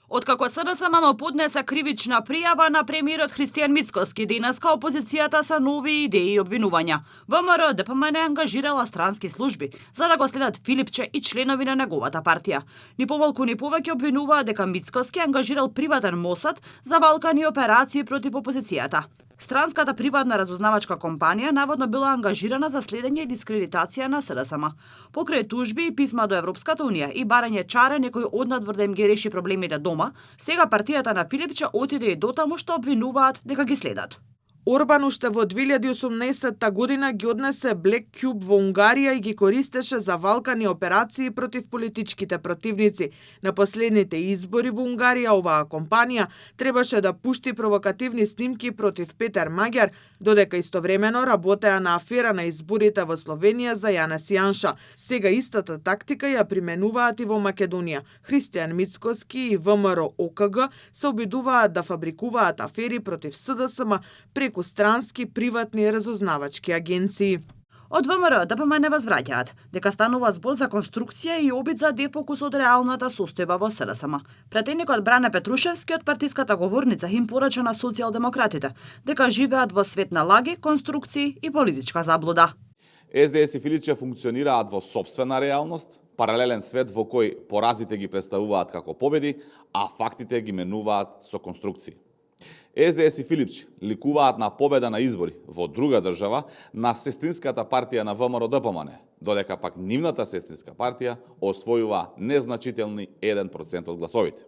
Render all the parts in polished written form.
Откако СДСМ поднесе кривична пријава на премиерот Христијан Мицкоски, денеска опозицијата са нови идеи и обвинувања. ВМРО ДПМН ангажирала странски служби за да го следат Филипче и членови на неговата партија. Ни помалку ни повеќе обвинуваат дека Мицкоски ангажирал приватен Мосад за валкани операции против опозицијата. Странската приватна разузнавачка компанија наводно била ангажирана за следење и дискредитација на СДСМ. Покрај тужби и писма до Европската унија и барање чаре некој однадвор да им ги реши проблемите дома, сега партијата на Филипче отиде и дотаму што обвинуваат дека ги следат. Орбан уште во 2018 година ги однесе Black Cube во Унгарија и ги користеше за валкани операции против политичките противници. На последните избори во Унгарија оваа компанија требаше да пушти провокативни снимки против Петер Маѓар, додека истовремено работеа на афера на изборите во Словенија за Јанес Јанша. Сега истата тактика ја применуваат и во Македонија. Христијан Мицкоски и ВМРО ОКГ се обидуваат да фабрикуваат афери против СДСМ преку странски приватни разузнавачки агенции. Од ВМРО ДПМН возвраќаат дека станува збор за конструкција и обид за дефокус од реалната состојба во СДСМ. Претеникот Бране Петрушевски од партиската говорница им порача на социјалдемократите дека живеат во свет на лаги, конструкции и политичка заблуда. СДС и Филипче функционираат во сопствена реалност, паралелен свет во кој поразите ги представуваат како победи, а фактите ги менуваат со конструкции. СДС и Филипче ликуваат на победа на избори во друга држава на сестринската партија на ВМРО ДПМН, додека пак нивната сестринска партија освојува незначителни 1% од гласовите.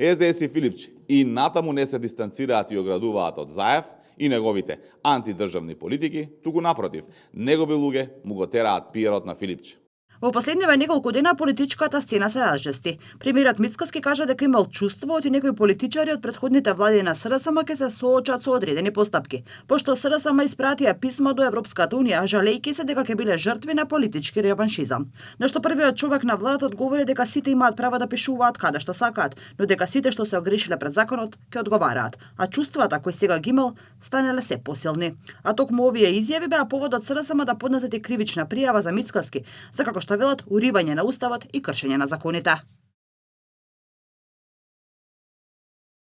СДС и Филипче и натаму не се дистанцираат и оградуваат од Заев и неговите антидржавни политики, туку напротив, негови луѓе му го тераат пиерот на Филипче. Во последниве неколку дена политичката сцена се разжести. Премиерот Мицкоски кажа дека имал чувство и некои политичари од претходните влади на СДСМ ќе се соочат со одредени постапки, пошто СДСМ испратија писмо до Европската унија жалејќи се дека ќе биле жртви на политички реваншизам. На што првиот човек на владата одговори дека сите имаат право да пишуваат каде што сакаат, но дека сите што се огрешиле пред законот ќе одговараат, а чувствата кои сега ги имал станеле се посилни. А токму овие изјави беа поводот СДСМ да поднесат и кривична пријава за Мицкоски, за како што велат уривање на уставот и кршење на законите.